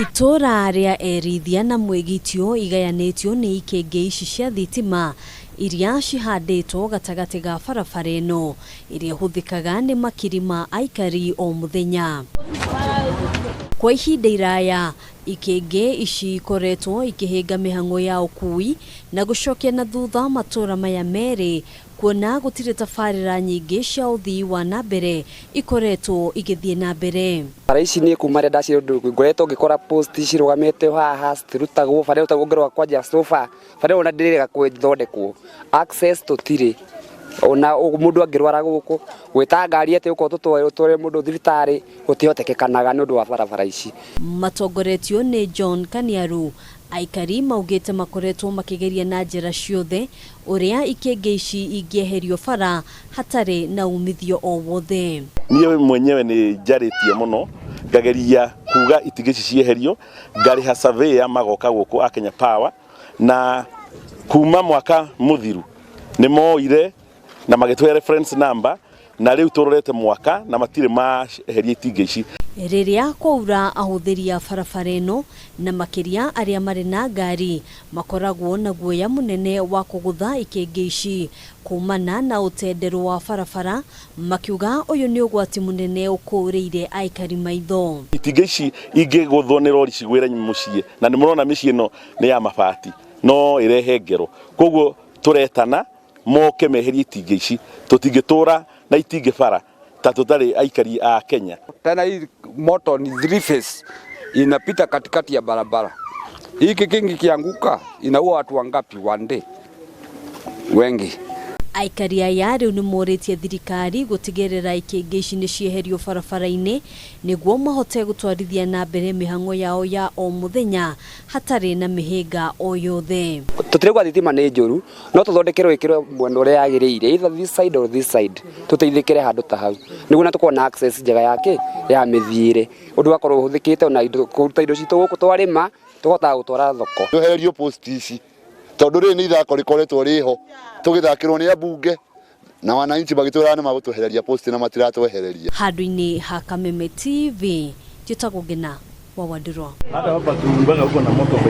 Itũũra rĩa Erithia na Mwĩgitio igayanĩtio nĩ ikĩngĩ ici cia thitima iria cihandĩtwo gatagatĩ ga barabara ĩno ĩrĩa ĩhũthĩkaga nĩ makiri ma aikari o mũthenya. Kwa ihinda iraya ikĩngĩ ici ikoretwo ikĩhĩnga mĩhang'o ya ũkui na gũcokia na thutha matũũra maya merĩ kuona gũtirĩ tabarĩra nyingĩ cia ũthii wa na mbere ikoretwo igĩthiĩ na mbere. Bara ici niĩ kuma rĩrĩa ndaciarwo ngoretwo ngĩkora post cirũgamĩte haha citirutagwo, bara ĩrutagwo ngĩrora kwanja sofa, bara ĩyo ona ndĩrĩga gũthondekwo, access tũtirĩ ona mũndũ angĩrwara gũkũ gwĩta ngari atĩ ũkorwo tũtware mũndũ thibitarĩ gũtihotekekanaga nĩ ũndũ wa barabara ici. Matongoretio nĩ John Kaniaru, aikari maugĩte makoretwo makĩgeria na njĩra ciothe ũrĩa ikĩngĩ ici ingĩeherio bara hatarĩ na umithio o wothe. Niĩ mwenyewe nĩ njarĩtie mũno ngageria kuga itingĩ ici cieherio, ngarĩha surveyor magoka gũkũ a Kenya Power, na kuma mwaka mũthiru nĩ moire na magĩtũhe reference number, na rĩu tũrorete mwaka na matirĩ maheria itingĩ ici. Rĩrĩa kwaura ahũthĩri a barabara ĩno na makĩria arĩa marĩ na ngari makoragwo na guoya mũnene wa kũgũtha ikĩngĩ ici kumana na ũtenderũ wa barabara, makiuga ũyũ nĩ ũgwati mũnene ũkũrĩire aikari maitho. Itingĩ ici ingĩgũthwo nĩ rori cigwĩre mũciĩ, na nĩ mũrona mĩciĩ ĩno nĩ ya mabati, no ĩrehe ngero, koguo tũretana moke meherie itingĩ ici, tũtingĩtũra na itingĩ bara ta tũtarĩ aikari a Kenya. Tena hii moto ni three phase inapita katikati ya barabara. Hii kikingi kianguka inaua watu wangapi one day? Wengi. Aikari aya rĩu nĩ morĩtie thirikari gũtigĩrĩra ikĩngĩ ici nĩ cieherio barabara-inĩ nĩguo mahote gũtwarithia na mbere mĩhang'o yao ya o mũthenya hatarĩ na mĩhĩnga o yothe. Tũtirauga thitima nĩ njũru, no tũthondekerwo ĩkĩrwo mwena ũrĩa yagĩrĩire, either this side or this side, tũteithĩkĩre handũ ta hau nĩguo na tũkorwo na access njega yake ya mĩthiĩre, ũndũ wakorwo ũhũthĩkĩte ona indo kũruta indo citũ gũkũ twarĩma tũhotaga gũtwara thoko. Twehererio post ici tondũ rĩrĩ nĩ ithako rĩkoretwo rĩho tũgĩthakĩrwo nĩ ambunge na wananchi magĩtwĩra nĩ magũtwehereria post na matiratwehereria. Handũ-inĩ ha Kameme TV, njĩtagwo Ngina wa Wandirwa. Hata hapa tumbaka huko na moto.